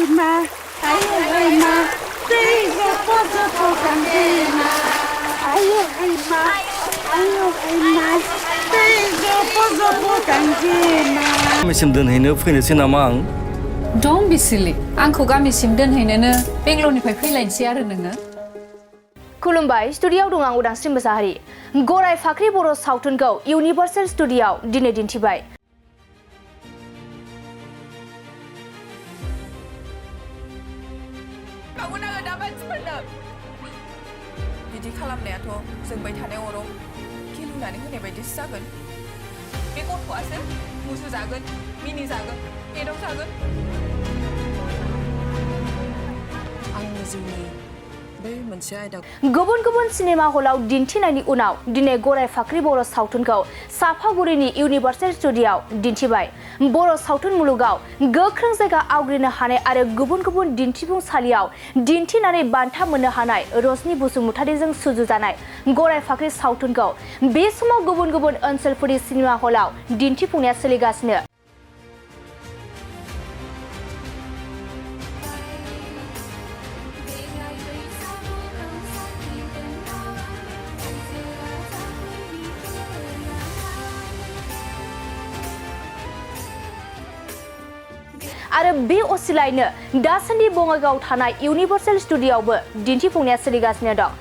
ma, ay ma, tiga poso po cantina. Ay ma, tiga poso po cantina. गामिसिम दोनहैनो फैनोसै नामा आं? Don't be silly. आंखौ गामिसिम दोनहैनोनो बेंगलरनिफ्राय फैलायनोसै आरो नोङो। खुलुमबाय स्टुडिय'आव दं आं उदांस्रि मोसाहारि। गराय फाख्रि बर' सावथुनखौ इउनिभार्सेल स्टुडिय'आव दिनै दिन्थिबाय। बिदि खालामनायाथ' जोंबाय थानाय अराव खेलुनानै होनाय बायदिसो जागोन। बे गथ'आसो मुसु जागोन, मिनि जागोन, एदाव जागोन। आंनि जिउनि बै मोनसे आयदा गुबुन गुबुन सिनेमा हलाव दिन्थिनायनि उनाव दिनै गराय फाख्रि बर' सावथुनखौ साफागुरिनि इउनिभार्सेल स्टुडिय'आव दिन्थिबाय। बर' सावथुन मुलुगाव गोख्रों जायगा आवग्रिनो हानाय आरो गुबुन गुबुन दिन्थिफुंसालियाव दिन्थिनानै बान्था मोननो हानाय रजनि बसुमतारीजों सुजुजानाय गराय फाख्रि सावथुनखौ बे समाव गुबुन गुबुन ओनसोलफोरनि सिनेमा हलाव दिन्थिफुंनाया सोलिगासिनो। आरो बे असिलायनो दासान्दि बङाइगावआव थानाय इउनिभार्सेल स्टुडिय'आवबो दिन्थिफुंनाया सोलिगासिनो दं।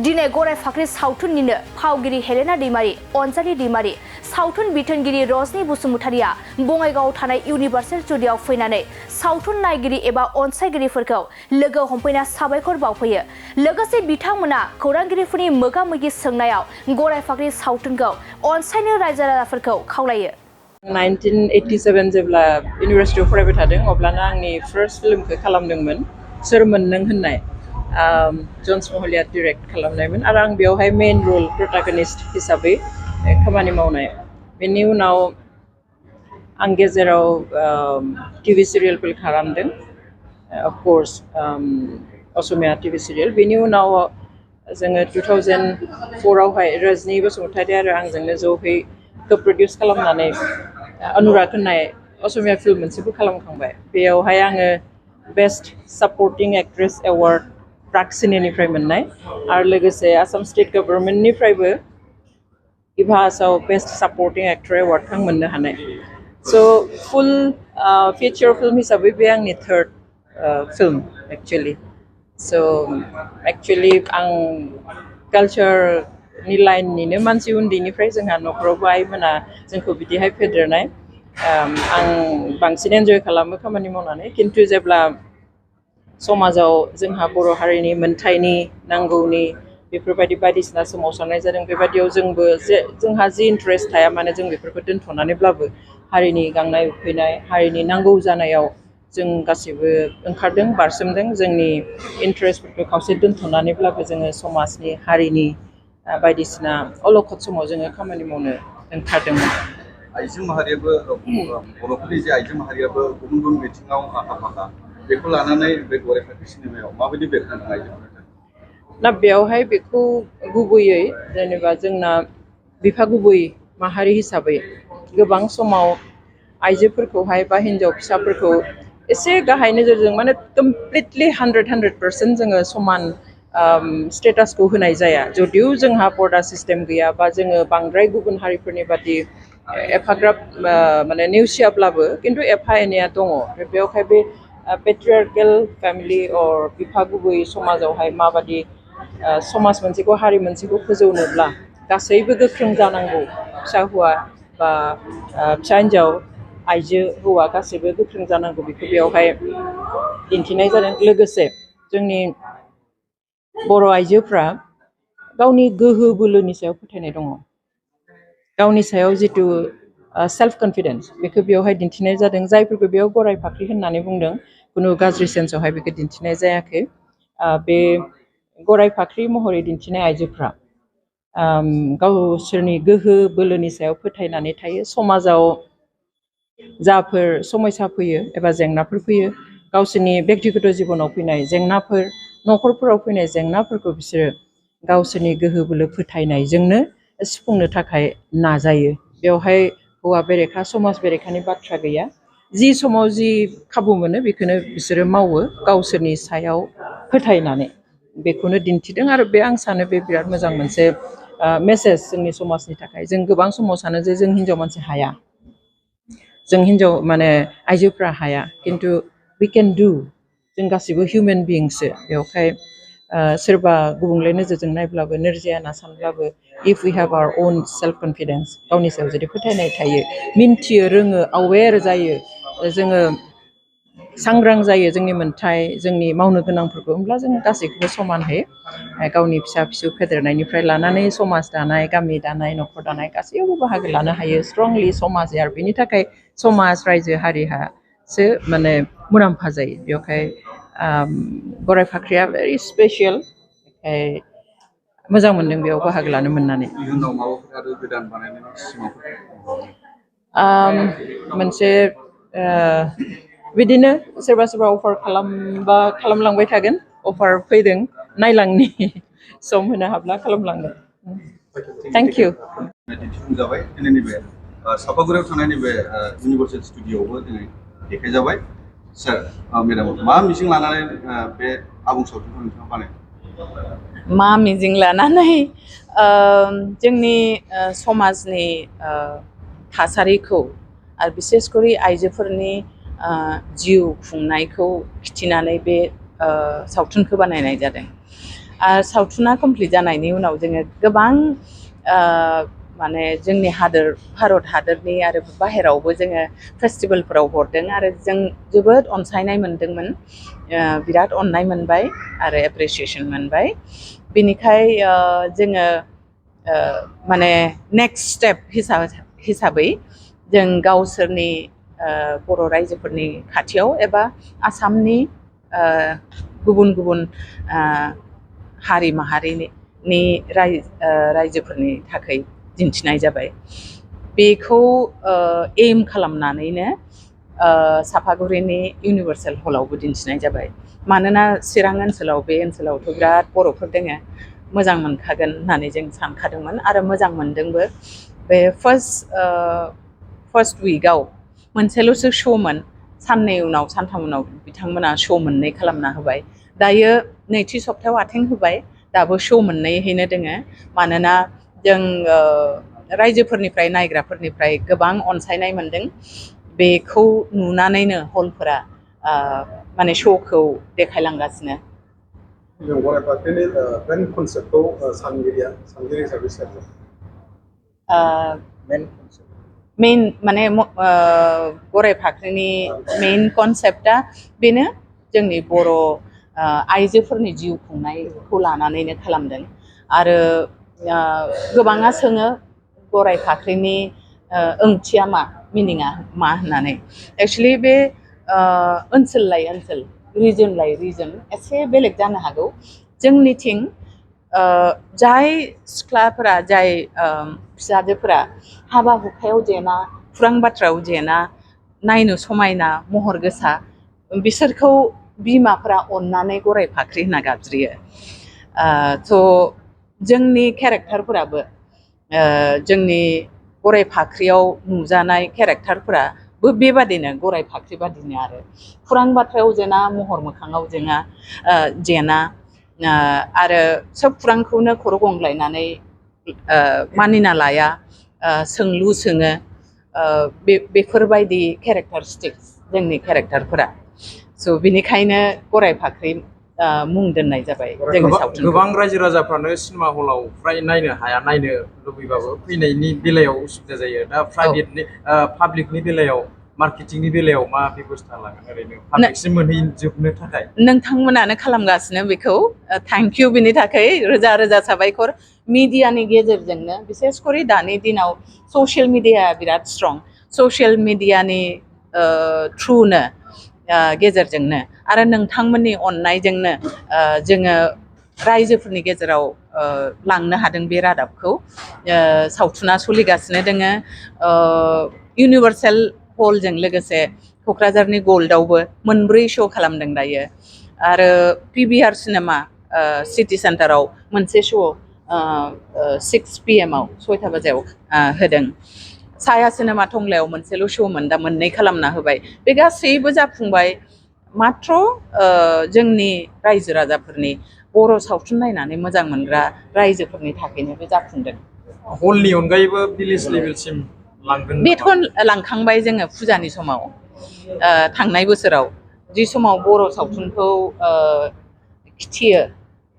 दिनै गराय फाख्रि सावथुननिनो फावगिरि हेलेना दैमारि, अनजालि दैमारि, सावथुन बिथोनगिरि रजनि बसुमतारीया बङाइगावआव थानाय इउनिभार्सेल स्टुडिय'आव फैनानै सावथुन नायगिरि एबा अनसायगिरिफोरखौ लोगो हमफैना साबायखर बावफैयो। लोगोसे बिथांमोना खौरांगिरिफोरनि मोगा-मोगि सोंनायाव गराय फाख्रि सावथुनखौ अनसायनो रायजो राजाफोरखौ खावलायो। 1987 जेब्ला इउनिभार्सिटियाव फरायबाय थादों अब्लानो आंनि फार्स्ट फिल्मखौ खालामदोंमोन सोरमोन नों होननाय जन्स महलिया डिरेक्ट खालामनायमोन आरो आं बेवहाय मेइन रल प्रटागनिस्ट हिसाबै खामानि मावनाय। बेनि उनाव आं गेजेराव टिभि सिरियेलफोर खालामदों अफकर्स असमिया टिभि सिरियेल। बेनि उनाव जोङो 2004आवहाय रजनि बसुमतारी आरो आंजोंनो ज'है प्रडिउस खालामनानै अनुराग होननाय असमिया फिल्म मोनसेबो खालामखांबाय। बेयावहाय आङो best supporting actress award Prag सिनेनिफ्राय मोननाय आरो लोगोसे आसाम स्टेट गभर्नमेन्टनिफ्रायबो इभासआव बेस्ट सापर्टिं एक्टर एवार्ड आं मोननो हानाय। स' फुल फिचार फिल्म हिसाबै बे आंनि थार्ड फिल्म एक्चुअलि। स' एक्चुअलि आं कालचारनि लाइननिनो मानसि उन्दैनिफ्राय जोंहा न'खरावबो आइमोना जोंखौ बिदिहाय फेदेरनाय। आं बांसिन एन्जय खालामो खामानि मावनानै, खिन्थु जेब्ला समाजाव जोंहा बर' हारिनि मोनथायनि नांगौनि बेफोरबायदि बायदिसिना सोमावसारनाय जादों, बेबायदियाव जोंबो जोंहा जि इन्टारेस्ट थाया मानो जों बेफोरखौ दोनथ'नानैब्लाबो हारिनि गांनाय उखैनाय हारिनि नांगौ जानायाव जों गासैबो ओंखारदों, बारसोमदों। जोंनि इन्टारेस्टफोरखौ खावसे दोनथ'नानैब्लाबो जोङो समाजनि हारिनि बायदिसिना अलखद समाव जोङो खामानि मावनो ओंखारदोंमोन। आइजो माहारियाबो बर'फोरनि जे आइजो माहारियाबो गुबुन गुबुन बिथिङाव आखा-फाखा, बेखौ लानानै बे गराय फाख्रि सिनेमायाव माबायदि बेरखांदों आइजोफोरा? ना बेवहाय बेखौ गुबैयै जेनेबा जोंना बिफा गुबै माहारि हिसाबै गोबां समाव आइजोफोरखौहाय बा हिन्जाव फिसाफोरखौ एसे गाहाय नोजोरजों माने कमप्लिटलि 100% जोङो समान स्टेटासखौ होनाय जाया। जुदिও जोंहा पर्दा सिस्टेम गैया बा जोङो बांद्राय गुबुन हारिफोरनि बादि एफाग्राब माने नेवसियाब्लाबो खिन्थु एफा एनैया दङ। बेवहाय बे पेट्रियार्केल फेमिलि अर बिफा गुबै समाजावहाय माबादि समाज मोनसेखौ हारि मोनसेखौ फोजौनोब्ला गासैबो गोख्रों जानांगौ, फिसा हौवा बा फिसा हिन्जाव आइजो हौवा गासैबो गोख्रों जानांगौ, बेखौ बेवहाय दिन्थिनाय जादों। लोगोसे जोंनि बर' आइजोफ्रा गावनि गोहो बोलोनि सायाव फोथायनाय दङ, गावनि सायाव जिथु सेल्फ कनफिडेन्स बेखौ बेवहाय दिन्थिनाय जादों। जायफोरखौ बेयाव गराय फाख्रि होननानै बुंदों खुनु गाज्रि सेन्सआवहाय बेखौ दिन्थिनाय जायाखै। बे गराय फाख्रि महरै दिन्थिनाय आइजोफ्रा गावसोरनि गोहो बोलोनि सायाव फोथायनानै थायो। समाजाव जाफोर समस्या फैयो एबा जेंनाफोर फैयो, गावसोरनि बेक्तिगत जिबनाव फैनाय जेंनाफोर, न'खरफोराव फैनाय जेंनाफोरखौ बिसोरो गावसोरनि गोहो बोलो फोथायनायजोंनो सुफुंनो थाखाय नाजायो। बेवहाय हौवा बेरेखा समाज बेरेखानि बाथ्रा गैया। जि समाव जि खाबु मोनो बेखौनो बिसोरो मावो गावसोरनि सायाव फोथायनानै बेखौनो दिन्थिदों आरो बे आं सानो बे बिराद मोजां मोनसे मेसेज जोंनि समाजनि थाखाय जों गोबां समाव सानो जे जों हिन्जाव मानसि हाया जों हिन्जाव माने आइजोफ्रा हाया खिन्थु वी केन डु जों गासिबो हिउमेन बिइंसो बेवहाय सोरबा गुबुंले नोजोरजों नायब्लाबो नोरजिया होनना सानब्लाबो if we have our own self confidence गावनि सायाव जुदि फोथायनाय थायो मिन्थियो रोङो अवेर जायो जोङो सांग्रां जायो जोंनि मोन्थाय जोंनि मावनो गोनांफोरखौ होमब्ला जों गासैखौबो समानहै गावनि फिसा फिसौ फेदेरनायनिफ्राय लानानै समाज दानाय गामि दानाय न'खर दानाय गासैयावबो बाहागो लानो हायो स्ट्रंलि समाज आरो बेनि थाखाय समाज रायजो हारिहासो माने मुलाम्फा जायो बेवहाय गराय फाख्रिया भेरि स्पेसियेल मोजां मोनदों बेयाव बाहागो लानो मोननानै इयुनाव माबाफोर आरो गोदान बानायनायनि सिमांफोर मोनसे बिदिनो सोरबा सोरबा अफार खालामलांबाय थागोन अफार फैदों नायलांनि सम होनो हाब्ला खालामलांगोन थेंक इउ दिन्थिफुंजाबाय दिनैनि बे सापागुरियाव थानाय नैबे इउनिभार्सेल स्टुडिअ'आवबो दिनै देखायजाबाय सार मेडाम मा मिजिं लानानै बे आबुं सावथुनखौ नोंथाङा बानायदों मा मिजिं लानानै जोंनि समाजनि थासारिखौ आरो बिसेसकरि आइजोफोरनि जिउ खुंनायखौ खिथिनानै बे सावथुनखौ बानायनाय जादों आरो सावथुना कमप्लिट जानायनि उनाव जोङो गोबां माने जोंनि भारत हादरनि आरो बाहेरावबो जोङो फेस्टिभेलफोराव हरदों आरो जों जोबोद अनसायनाय मोनदोंमोन बिराद अननाय मोनबाय आरो एप्रिसिएसन मोनबाय बिनिखाय जोङो माने नेक्स्ट स्टेप हिसाबै जों गावसोरनि बर' रायजोफोरनि खाथियाव एबा आसामनि गुबुन गुबुन हारि माहारिनि रायजोफोरनि थाखाय दिन्थिनाय जाबाय बेखौ एम खालामनानैनो सापागुरिनि इउनिभार्सेल हलावबो दिन्थिनाय जाबाय मानोना चिरां ओनसोलाव बे ओनसोलावथ' बिराद बर'फोर दोङो मोजां मोनखागोन होननानै जों सानखादोंमोन आरो मोजां मोनदोंबो बे फार्स्ट उइकआव मोनसेल'सो श'मोन साननै उनाव सानथाम उनाव बिथांमोना श' मोननै खालामना होबाय दायो नैथि सप्तायाव आथिं होबाय दाबो श' मोननैहैनो दोङो मानोना जों रायजोफोरनिफ्राय नायग्राफोरनिफ्राय गोबां अनसायनाय मोनदों बेखौ नुनानैनो हलफोरा माने श'खौ देखायलांगासिनो गराय फाख्रिनि मेन कनसेप्टखौ सानगिरि हिसाबै सोरमोन मेइन माने गराय फाख्रिनि मेइन कनसेप्टआ बेनो जोंनि बर' आइजोफोरनि जिउ खुंनायखौ लानानैनो खालामदों आरो गोबाङा सोङो गराय फाख्रिनि ओंथिया मा मिनिङा मा होननानै एक्सुवेलि बे ओनसोल लायै ओनसोल रिजन लायै रिजन एसे बेलेग जानो हागौ जोंनिथिं जाय सिख्लाफोरा जाय फिसाजोफोरा हाबा हुखायाव जेना खुरां बाथ्रायाव जेना नायनो समायना महर गोसा बिसोरखौ बिमाफोरा अननानै गराय फाख्रि होनना गाबज्रियो थ' जोंनि केरेक्टारफोराबो जोंनि गराय फाख्रियाव नुजानाय केरेक्टारफोराबो बेबादिनो गराय फाख्रि बादिनो आरो खुरां बाथ्रायाव जेना महर मोखाङाव जेना आरो सोब खुरांखौनो खर' गंग्लायनानै मानिना लाया सोंलु सोङो बेफोरबायदि केरेक्टारिस्टिक्स जोंनि केरेक्टारफोरा स' बिनिखायनो गराय फाख्रि मुं दोननाय जाबाय जोंनि सावथुन गोबां रायजो राजाफ्रानो सिनेमा हलाव फ्राय नायनो हाया नायनो लुबैबाबो फैनायनि बेलायाव उसुबिदा जायो दा प्राइभेटनि पाब्लिकनि बेलायाव मार्केटिंनि बेलायाव मा बेबस्था लागोन ओरैनो पाब्लिकसिम मोनहैजोबनो थाखाय नोंथांमोनानो खालामगासिनो बेखौ थेंक इउ बिनि थाखाय रोजा रोजा साबायखर मिडियानि गेजेरजोंनो बिसेसकरि दानि दिनाव ससियेल मिडियाया बिराद स्ट्रं ससियेल मिडियानि थ्रुनो गेजेरजोंनो आरो नोंथांमोननि अननायजोंनो जोङो रायजोफोरनि गेजेराव लांनो हादों बे रादाबखौ सावथुना सोलिगासिनो दोङो इउनिभार्सेल हलजों लोगोसे क'क्राझारनि गल्डआवबो मोनब्रै श' खालामदों दायो आरो PVR सिनेमा सिटि सेन्टाराव मोनसे श' 6 PM आव 6टा बाजियाव होदों साया सिनेमा टंलायाव मोनसेल' श'मोन दा मोननै खालामना होबाय बे गासैबो जाफुंबाय मात्र जोंनि रायजो राजाफोरनि बर' सावथुन नायनानै मोजां मोनग्रा रायजोफोरनि थाखायनो बे जाफुंदों हलनि अनगायैबो भिलेज लेभेलसिम लांगोन बेथ' लांखांबाय जोङो फुजानि समाव थांनाय बोसोराव जि समाव बर' सावथुनखौ खिथियो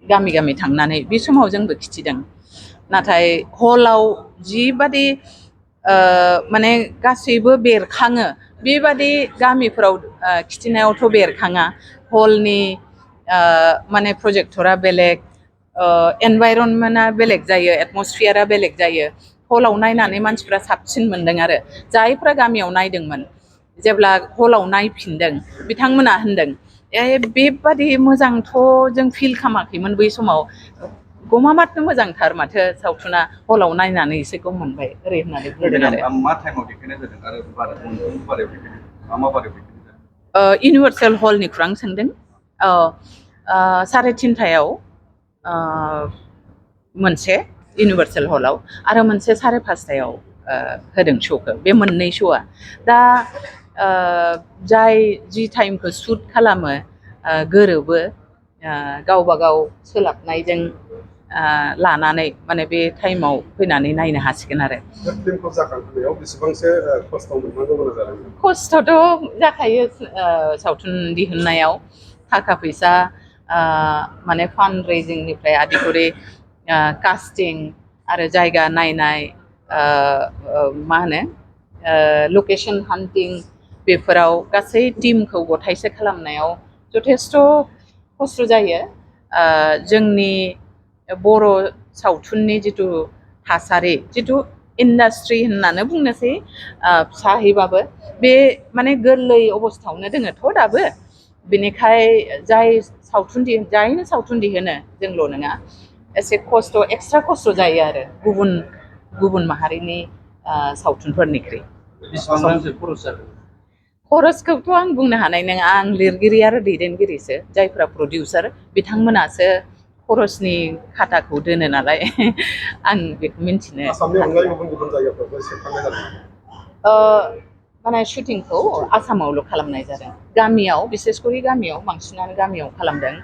गामि गामि थांनानै बे समाव जोंबो खिथिदों नाथाय हलाव जिबादि माने गासैबो बेरखाङो बेबादि गामिफोराव खिथिनायावथ' बेरखाङा हलनि माने प्रजेक्टरा बेलेग एनभाइरनमेन्टआ बेलेग जायो एटमस्फियारा बेलेग जायो हलाव नायनानै मानसिफ्रा साबसिन मोनदों आरो जायफ्रा गामियाव नायदोंमोन जेब्ला हलाव नायफिनदों बिथांमोना होनदों बेबादि मोजांथ' जों फिल खालामाखैमोन बै समाव गमामाथनो मोजांथार माथो सावथुना हलाव नायनानै एसे गम मोनबाय ओरै होननानै बुंदों आरो मा टाइमाव देखायनाय जादों आरो बारायाव देखायनाय मा बारायाव देखायनाय जादों इउनिभार्सेल हलनि खुरां सोंदों 3:30 मोनसे इउनिभार्सेल हलाव आरो मोनसे 5:30 होदों श'खौ बे मोननै श'आ दा जाय जि टाइमखौ सुट खालामो गोरोबो गावबा गाव सोलाबनायजों लानानै माने बे टाइमाव फैनानै नायनो हासिगोन आरो फिल्मखौ जाखांहोनायाव बेसेबांसो खस्थ' मोननांगौ गोनां जादों खस्थ'थ' जाखायो सावथुन दिहुननायाव थाखा फैसा माने फान्ड रेजिंनिफ्राय आदि करे कास्टिं आरो जायगा नायनाय मा होनो लकेसन हान्टिं बेफोराव गासै टिमखौ गथायसे खालामनायाव जथेस्थ' खस्थ' जायो जोंनि बर' सावथुननि जिथु थासारि जिथु इन्डास्ट्रि होननानै बुंनोसै फिसाहैबाबो बे माने गोरलै अबस्थायावनो दोङोथ' दाबो बेनिखाय जायनो सावथुन दिहुनो जोंल' नङा एसे खस्थ' एक्सट्रा खस्थ' जायो आरो गुबुन माहारिनि सावथुनफोरनिख्रुइ बेसेबांसो खरस जादों खरसखौथ' आं बुंनो हानाय नङा आं लिरगिरि आरो दैदेनगिरिसो जायफ्रा प्रडिउसार बिथांमोनासो खरसनि खाताखौ दोनो नालाय आं बेखौ मिन्थिनो आसामनि अनगायै गुबुन जायगाफ्रावबो सेबखांनाय जादों माने शुटिंखौ आसामावल' खालामनाय जादों गामियाव बिसेसकरि गामियाव बांसिनानो गामियाव खालामदों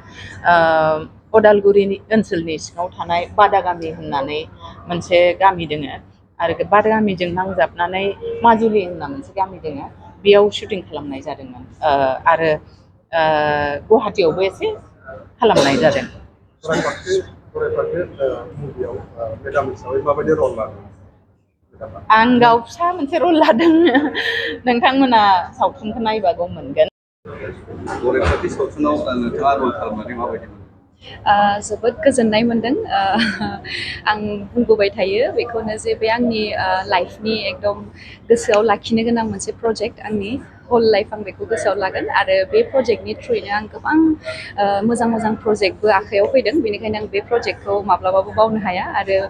अदालगुरि ओनसोलनि सिङाव थानाय बादागामि होननानै मोनसे गामि दोङो आरो बादागामिजों नांजाबनानै माजुलि होनना मोनसे गामि दोङो बेयाव शुटिं खालामनाय जादोंमोन आरो गुवाहाटियावबो एसे खालामनाय जादों मुभियाव मेडाम हिसाबै माबायदि रल लादों आं गाव फिसा मोनसे रल लादों नोंथांमोना सावथुनखौ नायबागौ मोनगोन गरायफाख्रि सावथुनाव नोंथाङा रल खालामनानै माबायदि मोनो जोबोद गोजोननाय मोनदों आं बुंबोबाय थायो बेखौनो जे बे आंनि लाइफनि एकदम गोसोआव लाखिनो गोनां मोनसे प्रजेक्ट आंनि हल लाइफ आं बेखौ गोसोआव लागोन आरो बे प्रजेक्टनि थ्रुयैनो आं गोबां मोजां प्रजेक्टबो आखायाव फैदों बेनिखायनो आं बे प्रजेक्टखौ माब्लाबाबो बावनो हाया आरो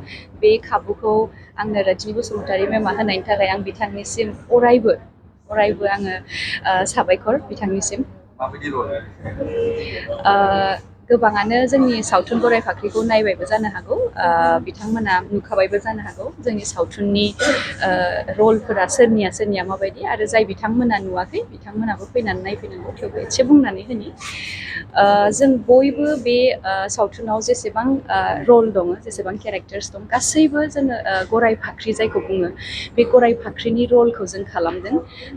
बे खाबुखौ आंनो रजनि बसुमतारी मेमा होनायनि थाखाय आं बिथांनिसिम अरायबो आङो साबायखर बिथांनिसिम माबायदि रल गोबाङानो जोंनि सावथुन गराय फाख्रिखौ नायबायबो जानो हागौ बिथांमोना नुखाबायबो जानो हागौ जोंनि सावथुननि रलफोरा सोरनिया माबायदि आरो जाय बिथांमोना नुवाखै बिथांमोनाबो फैनानै नायफैनांगौ थेवबो एसे बुंनानै होनि जों बयबो बे सावथुनाव जेसेबां रल दङ जेसेबां केरेक्टार्स दं गासैबो जोङो गराय फाख्रि जायखौ बुङो बे गराय फाख्रिनि रलखौ जों खालामदों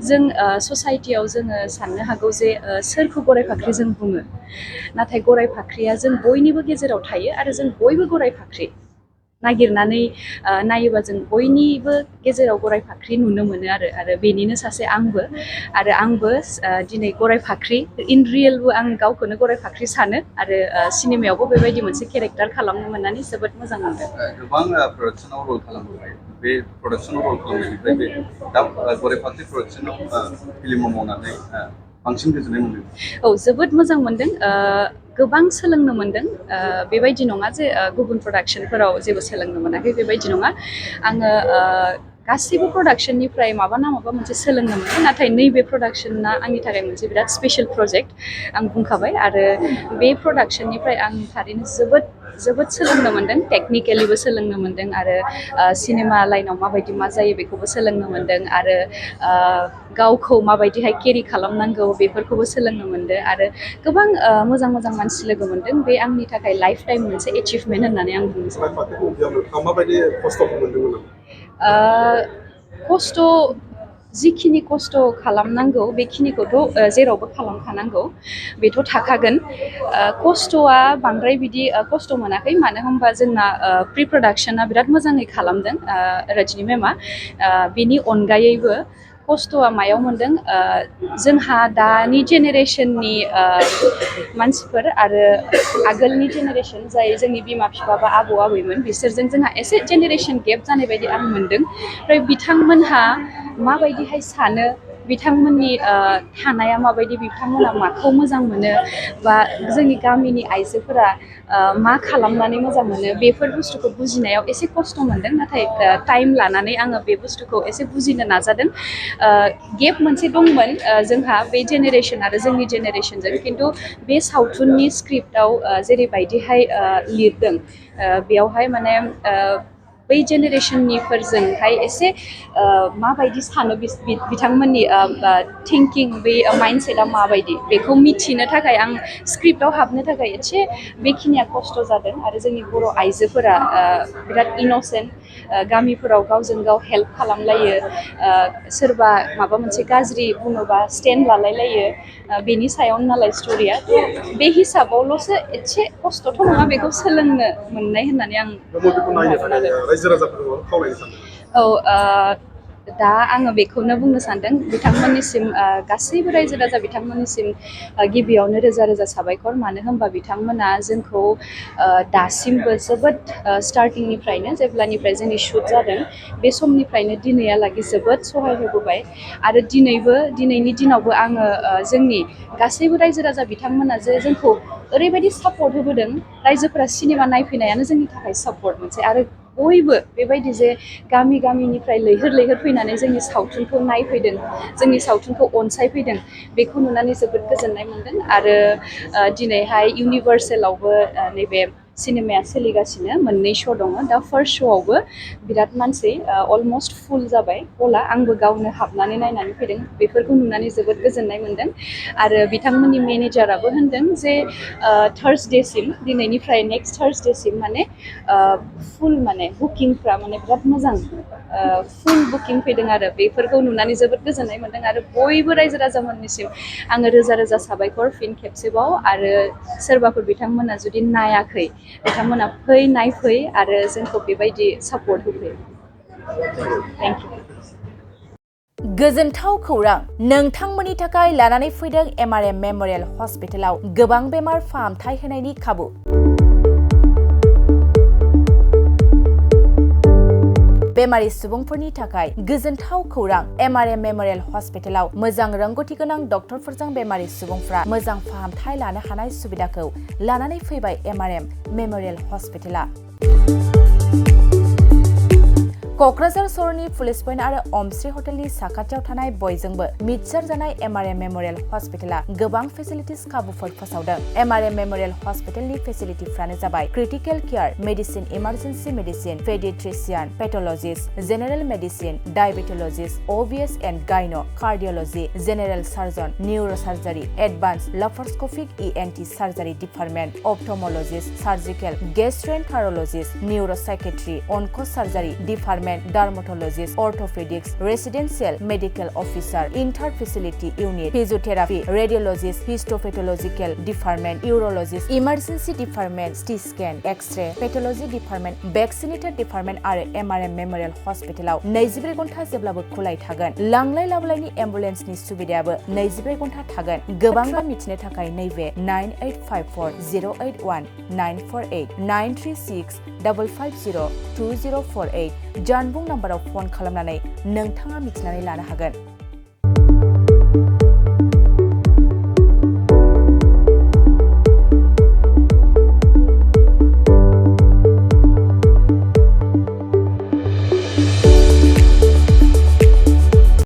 जों ससाइटियाव जोङो साननो हागौ जे सोरखौ गराय फाख्रि जों बुङो नाथाय गराय फाख्रिया जों बयनिबो गेजेराव थायो आरो जों बयबो गराय फाख्रि नागिरनानै नायोबा जों बयनिबो गेजेराव गराय फाख्रि नुनो मोनो आरो बेनिनो सासे आंबो दिनै गराय फाख्रि इन रियेलबो आं गावखौनो गराय फाख्रि सानो आरो सिनेमायावबो बेबायदि मोनसे केरेक्टार खालामनो मोननानै जोबोद मोजां मोनदों गोबां प्रडाक्सनाव रल खालामबाय बे प्रडाक्सनाव रल खालामनायनिफ्राय बे दा गराय फाख्रि प्रडाक्सनाव फिल्माव मावनानै बांसिन गोजोननाय मोनदों औ जोबोद मोजां मोनदों गोबां सोलोंनो मोनदों बेबायदि नङा जे गुबुन प्रडाक्सनफोराव जेबो सोलोंनो मोनाखै बेबायदि नङा आङो गासैबो प्रडाक्शननिफ्राय माबा ना माबा मोनसे सोलोंनो मोनो नाथाय नैबे प्रडाक्शना आंनि थाखाय मोनसे बिराद स्पेशल प्रजेक्ट आं बुंखाबाय आरो बे प्रडाक्शननिफ्राय आं थारैनो जोबोद सोलोंनो मोन्दों टेक्निकेलिबो सोलोंनो मोन्दों आरो सिनेमा लाइनाव माबायदि मा जायो बेखौबो सोलोंनो मोन्दों आरो गावखौ माबायदिहाय केरि खालामनांगौ बेफोरखौबो सोलोंनो मोन्दों आरो गोबां मोजां मानसि लोगो मोन्दों बे आंनि थाखाय लाइफ टाइम मोनसे एचिभमेन्ट होननानै आं बुंनो सानो माबायदि खस्थ' मोनदोंमोन खस्थ' जिखिनि खस्थ' खालामनांगौ बेखिनिखौथ' जेरावबो खालामखानांगौ बेथ' थाखागोन खस्थ'आ बांद्राय बिदि खस्थ' मोनाखै मानो होनबा जोंना प्रि प्रडाक्शना बिराद मोजाङै खालामदों रजनी मेमा बेनि अनगायैबो खस्थ'आ मायाव मोन्दों जोंहा दानि जेनेरेशननि मानसिफोर आरो आगोलनि जेनेरेशन जाय जोंनि बिमा बिफा बा आबौ आबैमोन बिसोरजों जोंहा एसे जेनेरेशन गेप जानाय बायदि आं मोन्दों ओमफ्राय बिथांमोनहा माबायदिहाय सानो बिथांमोननि थानाया माबायदि बिथांमोना माखौ मोजां मोनो बा जोंनि गामिनि आइजोफोरा मा खालामनानै मोजां मोनो बेफोर बुस्थुखौ बुजिनायाव एसे खस्थ' मोन्दों नाथाय टाइम लानानै आङो बे बुस्थुखौ एसे बुजिनो नाजादों गेप मोनसे दंमोन जोंहा बे जेनेरेशन आरो जोंनि जेनेरेशनजों खिन्थु बे सावथुननि स्क्रिप्टआव जेरैबायदिहाय लिरदों बेयावहाय माने बै जेनेरेशननिफोरजोंहाय एसे माबायदि सानो बिथांमोननि थिंकिं बै माइन्डसेटआ माबायदि बेखौ मिथिनो थाखाय आं स्क्रिप्टआव हाबनो थाखाय एसे बेखिनिया खस्थ' जादों आरो जोंनि बर' आइजोफोरा बिराद इन'सेन्ट गामिफोराव गावजों गाव हेल्प खालामलायो सोरबा माबा मोनसे गाज्रि बुङोबा स्टेन्ड लालायलायो बेनि सायावनो नालाय स्ट'रिया बे हिसाबावल'सो एसे खस्थ'थ' नङा बेखौ सोलोंनो मोननाय होननानै आं दा आङो बेखौनो बुंनो सानदों बिथांमोननिसिम गासैबो रायजो राजा बिथांमोननिसिम गिबियावनो रोजा साबायखर मानो होनबा बिथांमोना जोंखौ दासिमबो जोबोद स्टार्टिंनिफ्रायनो जेब्लानिफ्राय जोंनि शुट जादों बे समनिफ्रायनो दिनैहालागै जोबोद सहाय होबोबाय आरो दिनैनि दिनावबो आङो जोंनि गासैबो रायजो राजा बिथांमोना जे जोंखौ ओरैबायदि सापर्ट होबोदों रायजोफोरा सिनेमा नायफैनायानो जोंनि थाखाय सापर्ट मोनसे आरो बयबो बेबायदि जे गामिनिफ्राय लैहोर फैनानै जोंनि सावथुनखौ नायफैदों जोंनि सावथुनखौ अनसायफैदों बेखौ नुनानै जोबोद गोजोननाय मोन्दों आरो दिनैहाय इउनिभार्सेलावबो नैबे सिनेमाया सोलिगासिनो मोननै श' दङ दा फार्स्ट श'आवबो बिराद मानसि अलमस्ट फुल जाबाय हला आंबो गावनो हाबनानै नायनानै फैदों बेफोरखौ नुनानै जोबोद गोजोननाय मोन्दों आरो बिथांमोननि मेनेजाराबो होनदों जे थार्सडेसिम दिनैनिफ्राय नेक्स्ट थार्सडेसिम माने फुल माने बुकिंफ्रा माने बिराद मोजां फुल बुकिं फैदों आरो बेफोरखौ नुनानै जोबोद गोजोननाय मोन्दों आरो बयबो रायजो राजामोननिसिम आङो रोजा साबायखर फिन खेबसेबाव आरो सोरबाफोर बिथांमोना जुदि नायाखै बिथांमोना नायफै आरो जोंखौ बेबायदि सापर्ट होफै थेंक इउ गोजोनथाव खौरां नोंथांमोननि थाखाय लानानै फैदों MRM मेम'रियेल हस्पिटालाव गोबां बेमार फाहामथाय होनायनि खाबु बेमारि सुबुंफोरनि थाखाय गोजोनथाव खौरां MRM मेम'रियेल हस्पिटालाव मोजां रोंगौथि गोनां डक्टरफोरजों बेमारि सुबुंफ्रा मोजां फाहामथाय लानो हानाय सुबिदाखौ लानानै फैबाय MRM मेम'रियेल हस्पिटाला क'क्राझार सहरनि पुलिस पइन्ट आरो अमश्री हटेलनि साखाथियाव थानाय बयजोंबो मिथिसार जानाय MRM मेम'रियेल हस्पिटाला गोबां फेसिलिटिस खाबुफोर फोसावदों MRM मेम'रियेल हस्पिटालनि फेसिलिटिफ्रानो जाबाय critical care medicine emergency medicine paediatrician pathologist general medicine diabetologist OBS and gynae cardiology general surgeon neurosurgery advance laparoscopic ENT surgery department ophthalmologist surgical gastroenterologist neuropsychiatry onco surgery department dermatologist orthopaedics residential medical officer inter facility unit physiotherapy radiologist histopathological department urologist emergency department CT scan X-ray pathology department vaccinator department आरो MRM memorial हस्पिटालाव 24 घन्टा जेब्लाबो खुलाय थागोन लांलाय लाबोलायनि एम्बुलेन्सनि सुबिदायाबो 24 घन्टा थागोन गोबां मिथिनो थाखाय नैबे 9854081948 93655020048 जानबुं नाम्बाराव फन खालामनानै नोंथाङा मिथिनानै लानो हागोन।